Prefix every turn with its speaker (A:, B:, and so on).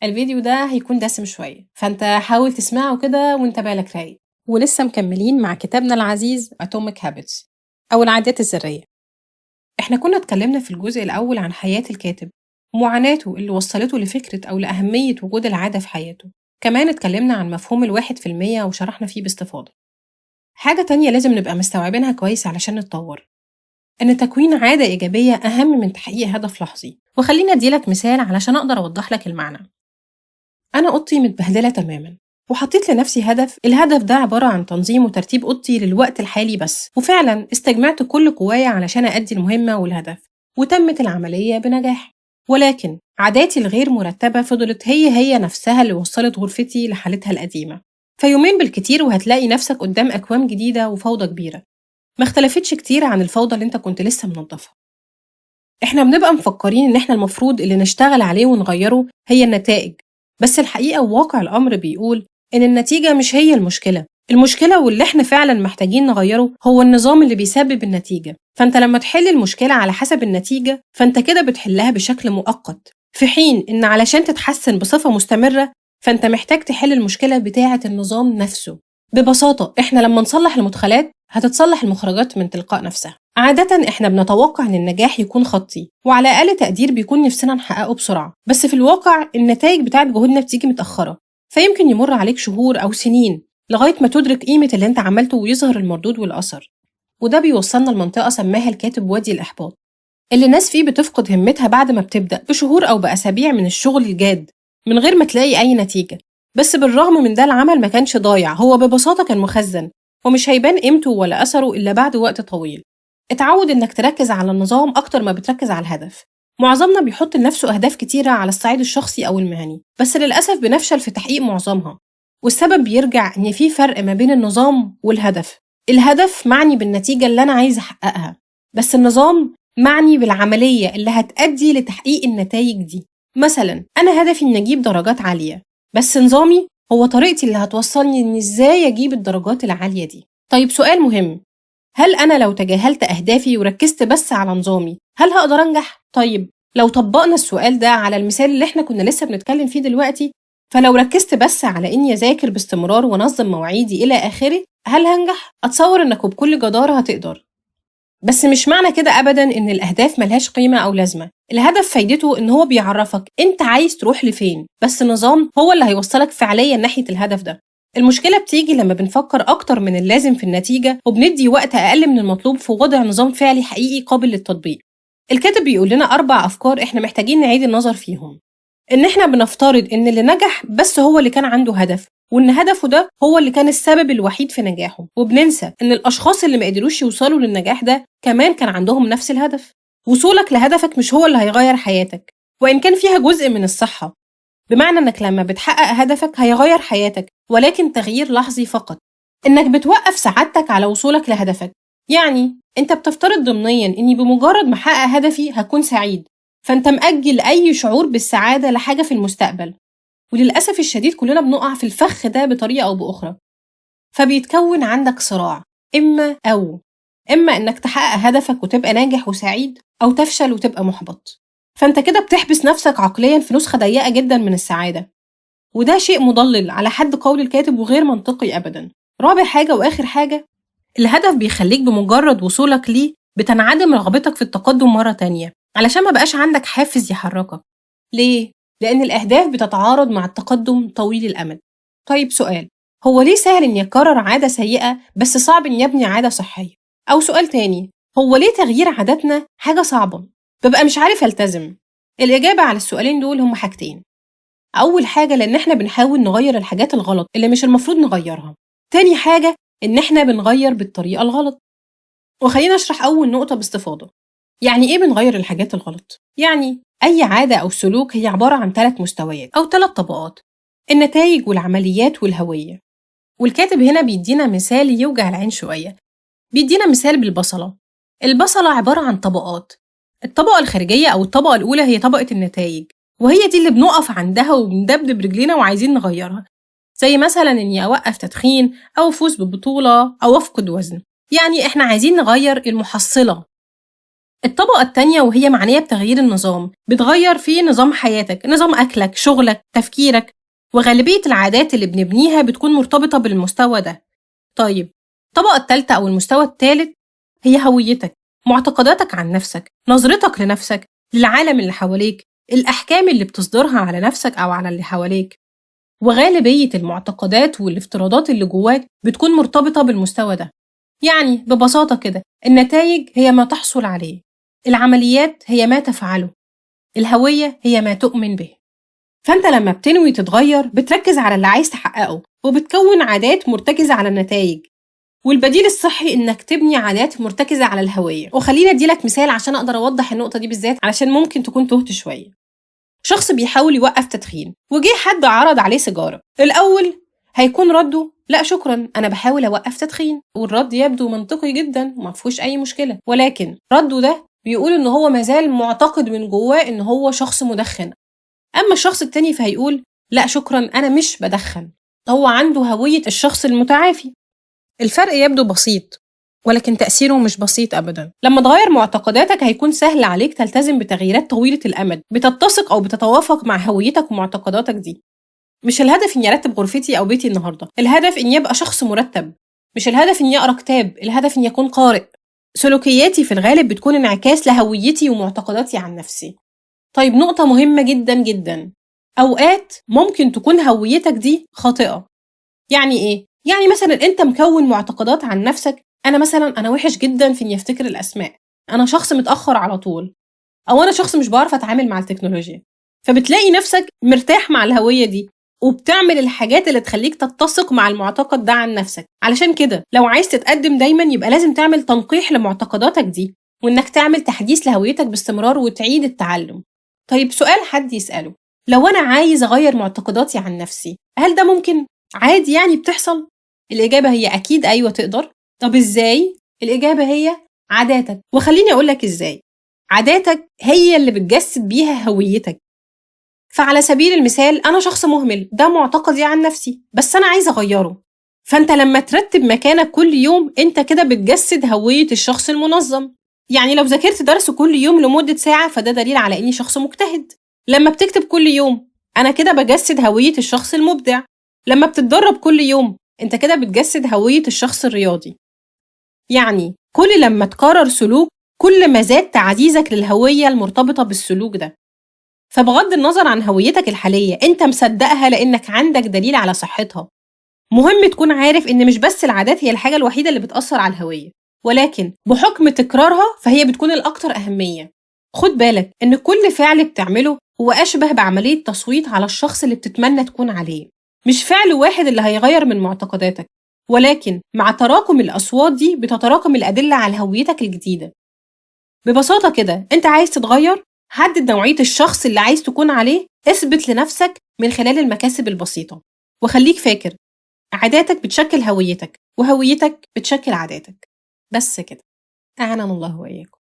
A: الفيديو ده هيكون دسم شوية، فانت حاول تسمعه كده وانت بالك رايق. ولسه مكملين مع كتابنا العزيز Atomic Habits أو العادات الذرية. احنا كنا اتكلمنا في الجزء الأول عن حياة الكاتب ومعاناته اللي وصلته لفكرة أو لأهمية وجود العادة في حياته. كمان اتكلمنا عن مفهوم 1% وشرحنا فيه باستفاضة. حاجة تانية لازم نبقى مستوعبينها كويس علشان نتطور، إن تكوين عادة إيجابية أهم من تحقيق هدف لحظي. وخليني أديلك مثال علشان أقدر أوضح لك المعنى. أنا أوضتي متبهدلة تماما، وحطيت لنفسي هدف. الهدف ده عبارة عن تنظيم وترتيب أوضتي للوقت الحالي بس، وفعلا استجمعت كل قوايا علشان أدي المهمة والهدف، وتمت العملية بنجاح. ولكن عاداتي الغير مرتبة فضلت هي نفسها اللي وصلت غرفتي لحالتها القديمة. فيومين بالكتير وهتلاقي نفسك قدام أكوام جديدة وفوضى كبيرة ما اختلفتش كتير عن الفوضى اللي انت كنت لسه منظفها. احنا بنبقى مفكرين ان احنا المفروض اللي نشتغل عليه ونغيره هي النتائج، بس الحقيقة وواقع الأمر بيقول إن النتيجة مش هي المشكلة. المشكلة واللي احنا فعلا محتاجين نغيره هو النظام اللي بيسبب النتيجة. فانت لما تحل المشكلة على حسب النتيجة فانت كده بتحلها بشكل مؤقت، في حين إن علشان تتحسن بصفة مستمرة فانت محتاج تحل المشكلة بتاعة النظام نفسه. ببساطة احنا لما نصلح المدخلات هتتصلح المخرجات من تلقاء نفسها. عادة احنا بنتوقع ان النجاح يكون خطي، وعلى اقل تقدير بيكون نفسنا نحققه بسرعة، بس في الواقع النتائج بتاعة جهودنا بتيجي متأخرة، فيمكن يمر عليك شهور أو سنين لغاية ما تدرك قيمة اللي انت عملته ويظهر المردود والأثر. وده بيوصلنا لمنطقة سماها الكاتب وادي الإحباط، اللي الناس فيه بتفقد همتها بعد ما بتبدأ بشهور أو بأسابيع من الشغل الجاد من غير ما تلاقي أي نتيجة. بس بالرغم من ده العمل ما كانش ضايع، هو ببساطة كان مخزن ومش هيبان قيمته ولا أثره إلا بعد وقت طويل. اتعود إنك تركز على النظام أكتر ما بتركز على الهدف. معظمنا بيحط لنفسه أهداف كتيرة على الصعيد الشخصي أو المهني، بس للأسف بنفشل في تحقيق معظمها. والسبب بيرجع إن في فرق ما بين النظام والهدف. الهدف معني بالنتيجة اللي أنا عايز أحققها، بس النظام معني بالعملية اللي هتأدي لتحقيق النتائج دي. مثلا أنا هدفي إن أجيب درجات عالية، بس نظامي هو طريقتي اللي هتوصلني إن إزاي أجيب الدرجات العالية دي. طيب سؤال مهم، هل أنا لو تجاهلت أهدافي وركزت بس على نظامي هل هقدر أنجح؟ طيب لو طبقنا السؤال ده على المثال اللي احنا كنا لسه بنتكلم فيه دلوقتي، فلو ركزت بس على إني أذاكر باستمرار وأنظم مواعيدي إلى آخره هل هنجح؟ أتصور إنك بكل جدارة هتقدر. بس مش معنى كده أبداً إن الأهداف ملهاش قيمة أو لازمة. الهدف فايدته إن هو بيعرفك أنت عايز تروح لفين، بس النظام هو اللي هيوصلك فعلياً ناحية الهدف ده. المشكلة بتيجي لما بنفكر أكتر من اللازم في النتيجة وبندي وقت أقل من المطلوب في وضع نظام فعلي حقيقي قابل للتطبيق. الكاتب بيقول لنا 4 أفكار إحنا محتاجين نعيد النظر فيهم. إن إحنا بنفترض إن اللي نجح بس هو اللي كان عنده هدف، وإن هدفه ده هو اللي كان السبب الوحيد في نجاحه، وبننسى إن الأشخاص اللي ما قدروش يوصلوا للنجاح ده كمان كان عندهم نفس الهدف. وصولك لهدفك مش هو اللي هيغير حياتك، وإن كان فيها جزء من الصحة، بمعنى إنك لما بتحقق هدفك هيغير حياتك، ولكن تغيير لحظي فقط. إنك بتوقف سعادتك على وصولك لهدفك، يعني أنت بتفترض ضمنياً إني بمجرد ما أحقق هدفي هكون سعيد، فأنت مأجل أي شعور بالسعادة لحاجة في المستقبل. وللأسف الشديد كلنا بنقع في الفخ ده بطريقة أو بأخرى، فبيتكون عندك صراع، إما أو، إما إنك تحقق هدفك وتبقى ناجح وسعيد، أو تفشل وتبقى محبط. فأنت كده بتحبس نفسك عقلياً في نسخة ضيقة جداً من السعادة، وده شيء مضلل على حد قول الكاتب وغير منطقي أبداً. رابع حاجة وآخر حاجة، الهدف بيخليك بمجرد وصولك ليه بتنعدم رغبتك في التقدم مرة تانية، علشان ما بقاش عندك حافز يحركك. ليه؟ لأن الأهداف بتتعارض مع التقدم طويل الأمد. طيب سؤال، هو ليه سهل إن يكرر عادة سيئة بس صعب إن يبني عادة صحية؟ أو سؤال تاني، هو ليه تغيير عاداتنا حاجة صعبة؟ ببقى مش عارف ألتزم. الإجابة على السؤالين دول هم حاجتين. أول حاجة، لأن إحنا بنحاول نغير الحاجات الغلط اللي مش المفروض نغيرها. تاني حاجة، إن إحنا بنغير بالطريقة الغلط. وخلينا أشرح أول نقطة باستفاضة. يعني إيه بنغير الحاجات الغلط؟ يعني أي عادة أو سلوك هي عبارة عن 3 مستويات أو 3 طبقات، النتائج والعمليات والهوية. والكاتب هنا بيدينا مثال يوجع العين شوية، بيدينا مثال بالبصلة. البصلة عبارة عن طبقات. الطبقة الخارجية أو الطبقة الأولى هي طبقة النتائج، وهي دي اللي بنقف عندها وبندبدب رجلينا وعايزين نغيرها، زي مثلا إني أوقف تدخين أو أفوز ببطولة أو أفقد وزن. يعني إحنا عايزين نغير المحصلة. الطبقة التانية وهي معنية بتغيير النظام، بتغير في نظام حياتك، نظام أكلك، شغلك، تفكيرك، وغالبية العادات اللي بنبنيها بتكون مرتبطة بالمستوى ده. طيب الطبقة التالتة أو المستوى الثالث هي هويتك، معتقداتك عن نفسك، نظرتك لنفسك، للعالم اللي حواليك، الأحكام اللي بتصدرها على نفسك أو على اللي حواليك. وغالبية المعتقدات والافتراضات اللي جواك بتكون مرتبطة بالمستوى ده. يعني ببساطة كده النتائج هي ما تحصل عليه، العمليات هي ما تفعله، الهوية هي ما تؤمن به. فأنت لما بتنوي تتغير بتركز على اللي عايز تحققه وبتكون عادات مرتكزة على النتائج. والبديل الصحي إنك تبني عادات مرتكزة على الهوية. وخليني أديلك مثال عشان أقدر أوضح النقطة دي بالذات، علشان ممكن تكون تهت شوية. شخص بيحاول يوقف تدخين وجه حد عرض عليه سيجارة، الأول هيكون رده لا شكرا أنا بحاول أوقف تدخين، والرد يبدو منطقي جدا وما فيهوش أي مشكلة، ولكن رده ده بيقول إن هو مازال معتقد من جواه إن هو شخص مدخن. أما الشخص التاني فهيقول لا شكرا أنا مش بدخن، هو عنده هوية الشخص المتعافي. الفرق يبدو بسيط ولكن تأثيره مش بسيط أبدا. لما تغير معتقداتك هيكون سهل عليك تلتزم بتغييرات طويلة الأمد بتتسق أو بتتوافق مع هويتك ومعتقداتك دي. مش الهدف إني أرتب غرفتي أو بيتي النهاردة، الهدف إني أبقى شخص مرتب. مش الهدف إني أقرأ كتاب، الهدف إني أكون قارئ. سلوكياتي في الغالب بتكون انعكاس لهويتي ومعتقداتي عن نفسي. طيب نقطة مهمة جدا جدا، أوقات ممكن تكون هويتك دي خاطئة. يعني إيه؟ يعني مثلا أنت مكون معتقدات عن نفسك، أنا مثلا أنا وحش جدا في إني أفتكر الأسماء، أنا شخص متأخر على طول، أو أنا شخص مش بعرف أتعامل مع التكنولوجيا. فبتلاقي نفسك مرتاح مع الهوية دي وبتعمل الحاجات اللي تخليك تتسق مع المعتقد ده عن نفسك. علشان كده لو عايز تتقدم دايما يبقى لازم تعمل تنقيح لمعتقداتك دي، وإنك تعمل تحديث لهويتك باستمرار وتعيد التعلم. طيب سؤال حد يسأله، لو أنا عايز أغير معتقداتي عن نفسي هل ده ممكن؟ عادي يعني بتحصل؟ الإجابة هي أكيد أيوة تقدر. طب إزاي؟ الإجابة هي عاداتك. وخليني أقولك إزاي. عاداتك هي اللي بتجسد بيها هويتك. فعلى سبيل المثال أنا شخص مهمل، ده معتقدي عن نفسي بس أنا عايز أغيره. فأنت لما ترتب مكانك كل يوم أنت كده بتجسد هوية الشخص المنظم. يعني لو ذاكرت درس كل يوم لمدة ساعة فده دليل على إني شخص مجتهد. لما بتكتب كل يوم أنا كده بجسد هوية الشخص المبدع. لما بتتدرب كل يوم أنت كده بتجسد هوية الشخص الرياضي. يعني كل لما تكرر سلوك كل ما زاد تعزيزك للهوية المرتبطة بالسلوك ده. فبغض النظر عن هويتك الحالية أنت مصدقها لأنك عندك دليل على صحتها. مهم تكون عارف إن مش بس العادات هي الحاجة الوحيدة اللي بتأثر على الهوية، ولكن بحكم تكرارها فهي بتكون الأكثر أهمية. خد بالك إن كل فعل بتعمله هو أشبه بعملية تصويت على الشخص اللي بتتمنى تكون عليه. مش فعل واحد اللي هيغير من معتقداتك، ولكن مع تراكم الأصوات دي بتتراكم الأدلة على هويتك الجديدة. ببساطة كده أنت عايز تتغير، حدد نوعية الشخص اللي عايز تكون عليه، اثبت لنفسك من خلال المكاسب البسيطة. وخليك فاكر عاداتك بتشكل هويتك وهويتك بتشكل عاداتك. بس كده، أعاننا الله وإياكم.